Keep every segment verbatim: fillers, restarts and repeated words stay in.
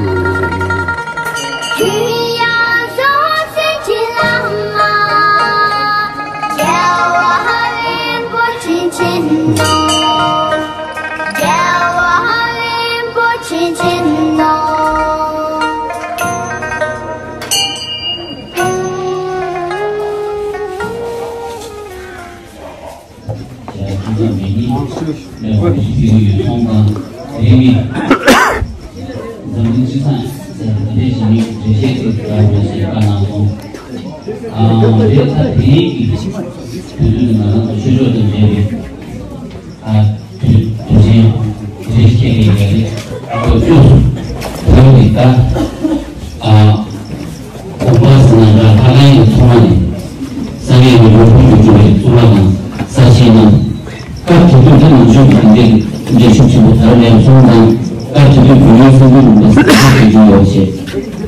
ཡ། ཁྱེད་ཚོ་མི་གཉིས་ལས་ཁུངས་ཀྱི་ཡོད་ཚོང་དང་། དེ་ནི་འཛམ་གླིང་སྤྱི་བསང་ཟེར་ད་ལྟའི་ཞི་མི་འགྲེལ་བཤད་ཅིག་རྒྱག་དགོས་ཞེས་བཀའ་གནང་སོང་། ཨ། དེ་ད་དེ་ཡིན་གྱི་དུས་ཚོད་ནི་ང་རང་ཚོ་ཆོས་ཕྱོགས་དང་འབྲེལ་བའི། ཨ། དུས་དུས་ཆེན་དེ་རིང་ཁྱེད་ཀྱིས་ཡ་རེད་ཁོ་བཅུ་བོད་ཀྱི་ད། ཨ། དགོན་པ་ཟེར་ན་འདྲ། ལྷ་ཁང་གི་ཚོང་ཁང་ནས་ས་གནས་ཀྱི་ལུང་ཕུག་ཏུ་གྲུབ་པའི་གཙུག་ལག་ཁང་གསར་བཞེངས་གནང་། སྐབས་དེ་དུས་ད་ནང་ཆོས་ཀྱི་འདི་འདྲའི་ཤུགས་ཆེན་པོ་དར་ལས་སོང་ཙང་། སྐབས་དེ་དུས་བོད་ཡུལ་སེང་འབྲུག་ལུང་པ་ཟེར་ན་ཆོས་བྱུང་ཡོད་པ་བྱས།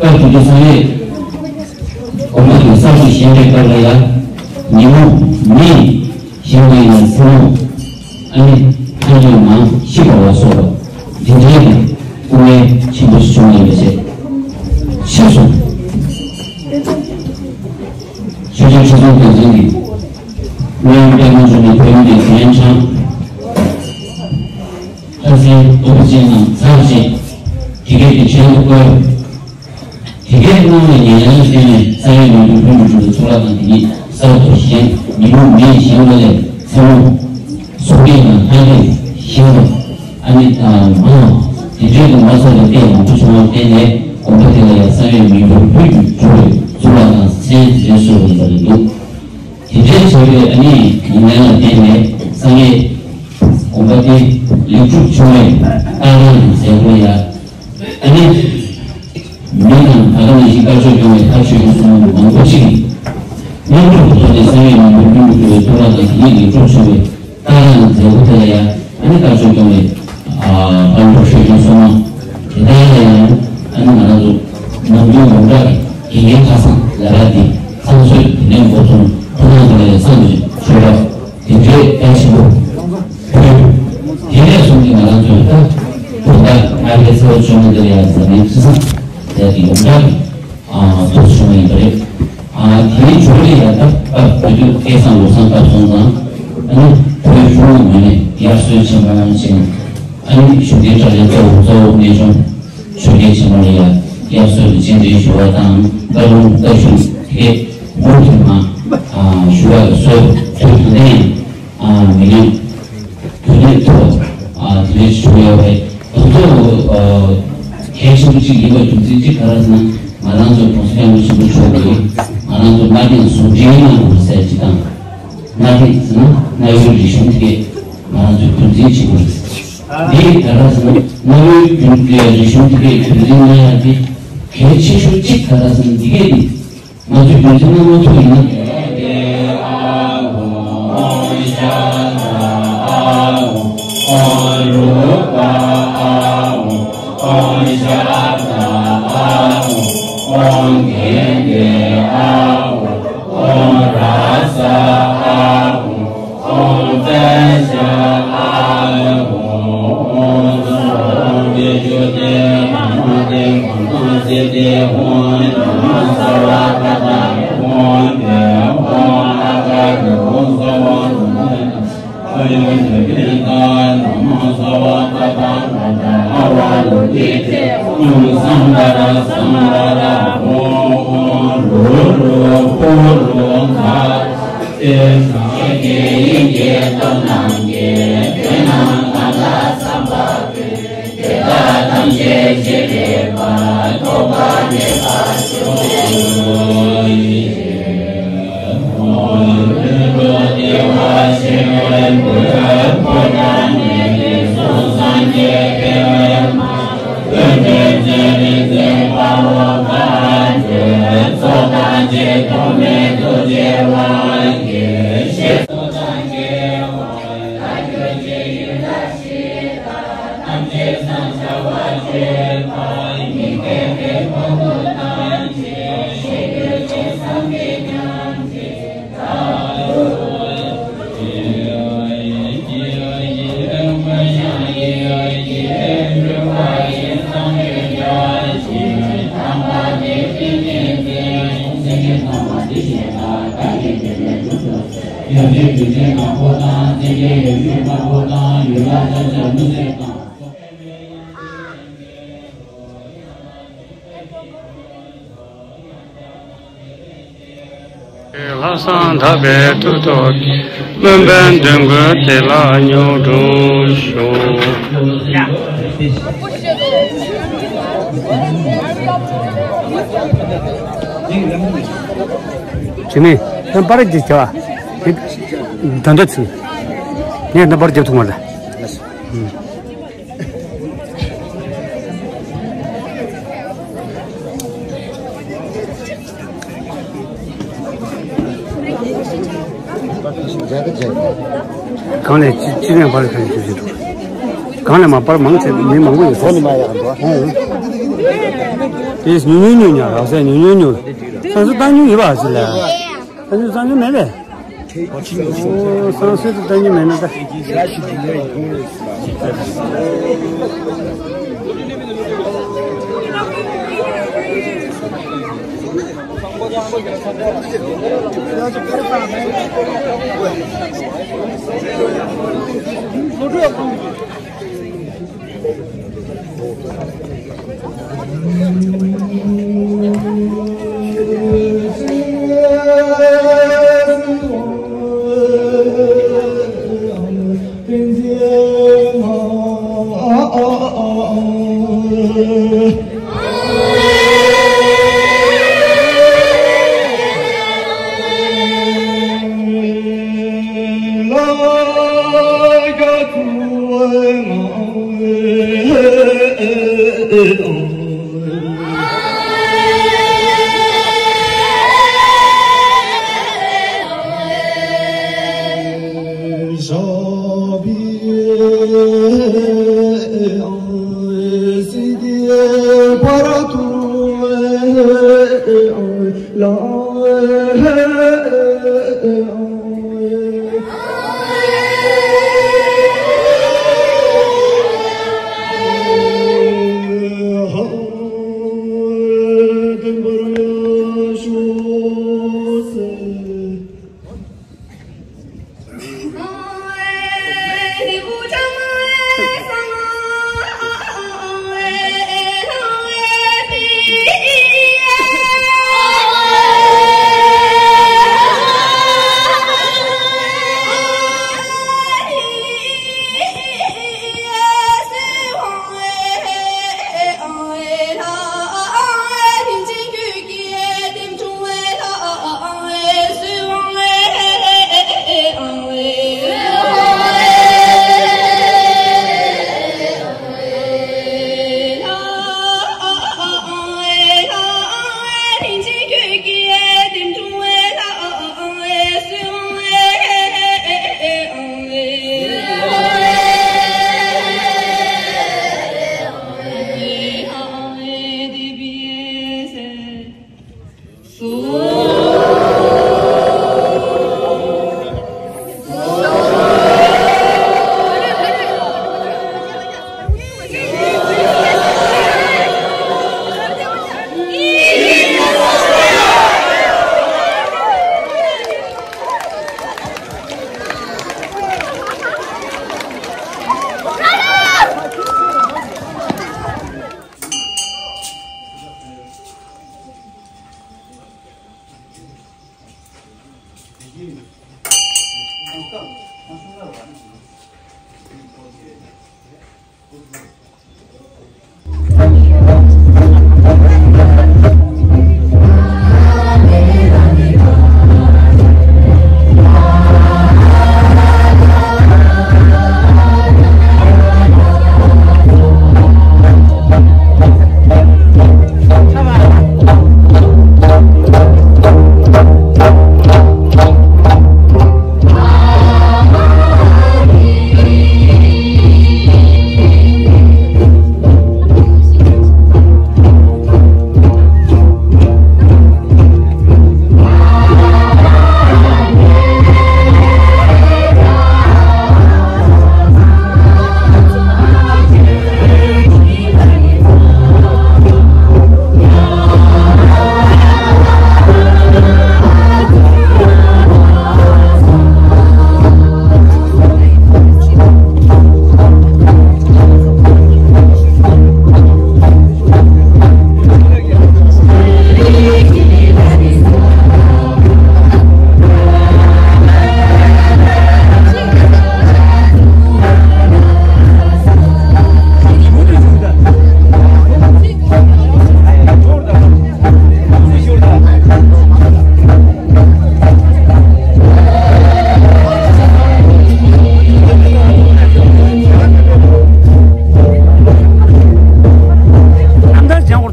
སྐབས་དེ་དུས་ས་གནས་དགོན་པ་དེ་གསར་དུ་བཞེངས་པའི་སྐབས་ལ་ཡང་ཉིན་མོ་མི་ཞིང་ལ་ཡང་མཚན་མོ་ཨ་ནི་ཐལ་འགྱུར་ངང་ཤི་བ་ལ་སོགས་པ་འདི་འདྲའི་གི་སྐུ་ངལ་ཆེན་པོ་ཞིག་བྱུང་ཡོད་པ་བྱས། ཕྱིས་སུ་ཆོས་རྒྱལ་ཁྲི་སྲོང་ལྡེ་བཙན་གྱིས་སློབ་དཔོན་པདྨ་འབྱུང་གནས་བོད་ཡུལ་ནས་གདན་དྲངས། ལྷ་སའི་སྟོབས་པ་ཅན་རྣམས་ཚར་བཅད། དེ་སྐད་དེ་བྲིས་ལ་བཀོད། དེ་སྐད་གནང་བའི་ཉེར་ལེན་ལ་བརྟེན་ནས་ས་ཡོམ་མེ་འབར་འབུར་དུ་གྲུབ་པའི་གཙུག་ལག་ཁང་དེ་ཉིད་གསར་དུ་བཞེངས། ཉིན་མོ་མེ་ཞིང་ལ་ལས་མཚན་མོ་སོག་སྐད་དང་ལྷ་སྐད་ཞིང་ལ་ཨ་ནི་དང་མང་དེ་འདྲའི་དུ་མ་སོགས་ལ་བལྟས་མང་པོ་བྱུང་བར་བརྟེན་ནས་དགོན་པ་དེ་ལ་ཡང་ས་ཡོམ་མེ་འབར་འབུར་དུ་གྲུབ་པའི་གཙུག་ལག་ཁང་མཚན་དེ་འདྲ་གསོལ་བ་ཡིན་པ་རེད་འདུག་དེ་འདྲའི་བྱས་པའི་ཨ་ནི་ཉེར་ལེན་ལ་བརྟེན་ནས་ས་གནས་དགོན་པ་དེ་ལེགས་གྲུབ་བྱུང་བའི་རྟགས་རང་གི་མཛད་སྒོ་ལ་ཡང་ཨ་ནི་མི་དང་ད་ག་ནང་བཞིན་དཀར་ཕྱོགས་སྐྱོང་བའི་ལྷ་ཆོས་སྐྱོང་སྲུང་མ་མང་པོ་ཞིག་གིས་མཉམ་རུབ་ཏུ་ཐོག་ནས་ས་གནས་མི་འབོར་ཀུན་ཏུ་གྲུབ་པའི་གཙུག་ལག་ཁང་དེ་ཉིད་ལེགས་གྲུབ་བྱུང་བའི་རྟགས་རང་གི་མཛད་སྒོ་དེ་ལ་ཡང་ཨ་ནི་དཀར་ཕྱོགས་སྐྱོང་བའི་ཨ་ཕར་འགྲོ་ཆོས་སྐྱོང་སྲུང་མ་དེ་དག་ལ་ཡང་ཨ་ནི་ང་རང་ཚོ་ནམ་རྒྱུན་ཡོངས་གྲགས་ཀྱི་དགེ་རྒན་ཁ་སང་ལབ་ཡ་དེ་ཚང་སྲོལ་དེ་ནས་འགོ་བཙུགས། ཐུགས་སྣང་དེ་ལ་ཡང་བསམ་བཞིན་ཆོས་གྲོགས་དེ་འདྲའི་གལ་ཆེན་པོ་ཕུལ། དེ་ནས་བཟུང་སྟེ་ང་རང་ཚོས་ད་བོད་ཟླ་ལྔ་པའི་ཚེས་པ་བཅོ་ལྔ་འདིར་ཡང་འཛམ་གླིང་སྤྱི་བསང་ཟེར་ཡ་དེ་ཡོངས་གྲགས་ཀྱི་ཨ་ཐོག་བྱུང་བ་ཡིན་པ་རེད། ཨ་དེའི་འཕྲོ་ལ་ཡང་ད་སྐབས་བོད་དུས་སྐལ་བཟང་ལོ་བཟང་སྐབས་སོང་ཙང་ཨ་ནི་བོད་གཞུང་གི་ངོས་ནས་དབྱར་གསོལ་ཆེན་མོ་ཡང་བྱས་ནས་ཨ་ནི་བཞུགས་གདན་གྲལ་ལ་གཙོ་བོ་གཙོ་བོ་གནས་ཆུང་ཆོས་རྒྱལ་ཆེན་མོ་ལ་ཡང་དབྱར་གསོལ་དུ་རྗེས་འབྲེལ་ཞུ་བ་དང་། བཀའ་ལུང་བཀའ་ཞུ་དེ་གའི་མུ་མཐུད་མ་ཞུ་བ་ལ་གསོལ། དུས་ད་ལྟ་ཡང་མི་ཉམས། དུས་ནས་ཐོག་ཨ་དེ་འདྲའི་ཞུ་ཡོད་པས། དེ་ཚོ་ཨ་གལ་ཆེན་པོ་གཅིག་ཡིན་པ་རྒྱུ་མཚན་གཅིག་ག་རེ་ཟེར་ན། ང་རང་ཚོ་༸གོང་ས་༸སྐྱབས་མགོན་ཆེན་པོ་མཆོག་གིས་ང་རང་ཚོ་གནའ་དེང་ཟུང་འབྲེལ་གནང་དགོས་ཟེར་གཅིག་དང་། གནའ་དེང་ཟེར་ན་གནའ་བོའི་རིག་གཞུང་དེ་གས་ང་རང་ཚོས་རྒྱུན་འཛིན་བྱེད་དགོས་རེད། འདི་ག་རེ་ཟེར་ན་གནའ་བོའི་རྒྱུན་རིག་གཞུང་དེ་གས་རྒྱུན་འཛིན་གནང་ཡག་དེ་གལ་ཆེ་ཤོས་གཅིག་ག་རེ་ཟེར་ན། འདི་གས་དེ། ང་ཚོས་རྒྱུན་འཛིན་གནང་མ་ཐུབ་ཡིན་ན། ལྷག་བསམ་དག་པའི་ཐུགས་ཐོག་གི། སྨོན་པའི་འདོད་དགུ་དེ་ལ་མྱུར་འགྲུབ་ཤོག་དྲི་མེད་ཡང་པར་གྱི་བྱ་བ། ད་ལྟ་ཚུལ། ངས་ད་པར་རྒྱབ་ཐུབ་མ་རེད། གང་ལས་ཅི་ཅི་ནས་པར་གང་ཞུ་ཞུ་འགྲོ། གང་ལས་མ་པར་མང་ཆེ་མི་མང་པོ་ཡོད་ས་ནི་མ་ཡག་འགྲོ། ཨེ། དེས་ཉུང་ཉུང་ཉུང་ཉག་རག་ས་ཉུང་ཉུང་ཉུང་། ས་སུ་བཏང་ཉུང་ཡོད་པ་ཟེར་ལ། ས་སུ་བཏང་ཉུང་མེད་པས། ཨོ། སང་སོད་དུ་ལྟ་ཉིན་མེད་ན་ད།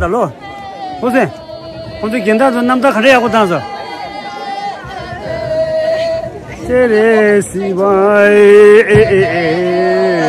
ད་ལོ། ཧོ་སེ། ཁོང་ཚོའི་རྒན་བདག་ཚོ་རྣམ་ཐར་ག་འདྲ་ཡག་པོ་བཏང་སོང་། ཅེ་རེ་སི་བ་ཨེ་ཨེ་ཨེ།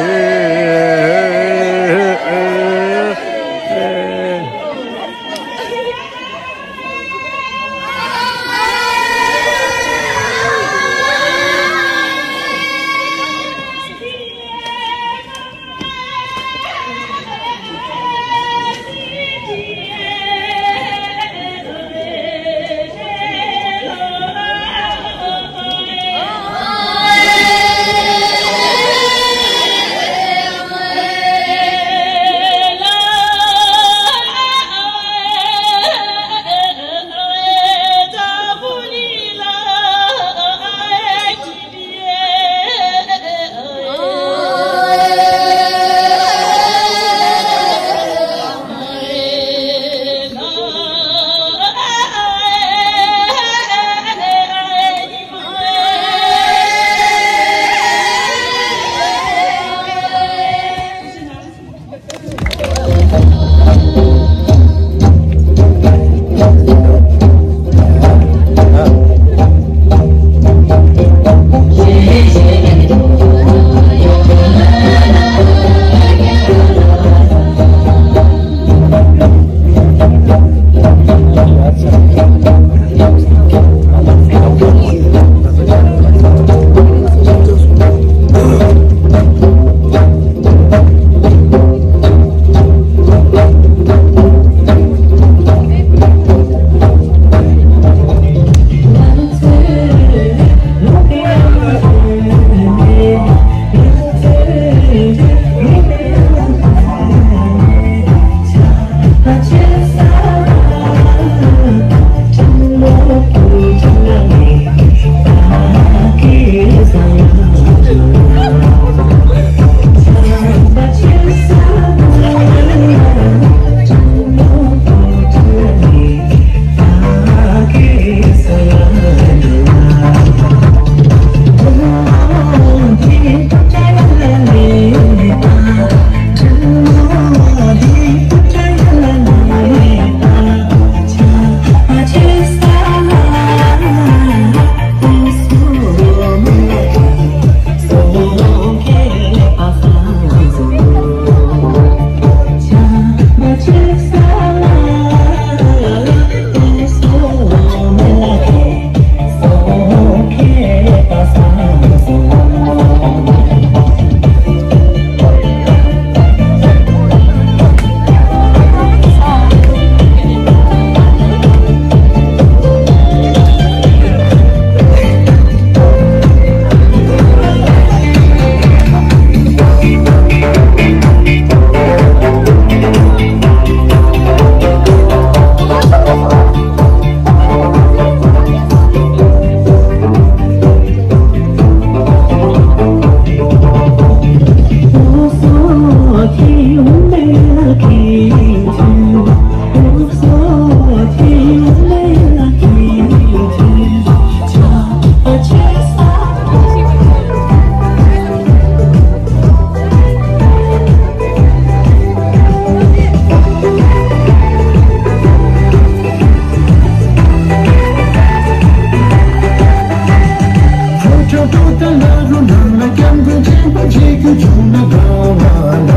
ཕོ་བྲང་པོ་ཏཱ་ལ་རུ་ནང་ལ་སྐྱབས་མགོན་ཆེན་པོ་མཇལ་རྒྱུ་བྱུང་ན་དགའ་བ་ལ།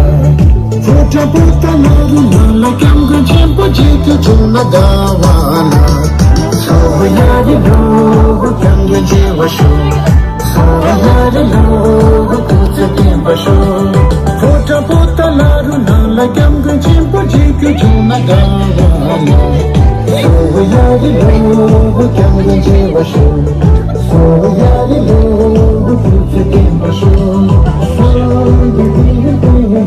ཕོ་བྲང་པོ་ཏཱ་ལ་རུ་ནང་ལ་སྐྱབས་མགོན་ཆེན་པོ་མཇལ་རྒྱུ་བྱུང་ན་དགའ་བ་ལ། སོ་ཡ་རི་ལོ་སྐྱབས་མགོན་མཇལ་བར་ཤོག་སོ་ཡ་རི་ལོ་སྐུ་ཚེ་བརྟན་པར་ཤོག་ཕོ་བྲང་པོ་ཏཱ་ལ་རུ་ནང་ལ་སྐྱབས་མགོན་ཆེན་པོ་མཇལ་རྒྱུ་བྱུང་ན་དགའ་བ་ལ། སོ་ཡ་རི་ལོ་སྐྱབས་མགོན་མཇལ་བར་ཤོག་སོ་ཡ་རི་ལོ་སྐུ་ཚེ་བརྟན་པར་ཤོག་སོ་ཡ་རི་ལོ།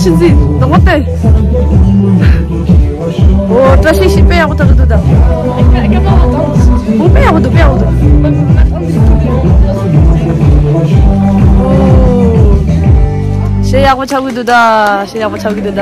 ཅི་ཟིག་དང་པོ་དེ། ཨོ། བཀྲ་ཤིས་ཤིག་དཔེ་ཡག་པོ་ཐོག་ཏུ་འདུག་ད། ཨོ། དཔེ་ཡག་པོ་འདུག་དཔེ་ཡག་པོ་འདུག་ཨོ། ཞེ་ཡག་པོ་ཆགས་ཀྱི་འདུག་ད། ཞེ་ཡག་པོ་ཆགས་ཀྱི་འདུག་ད།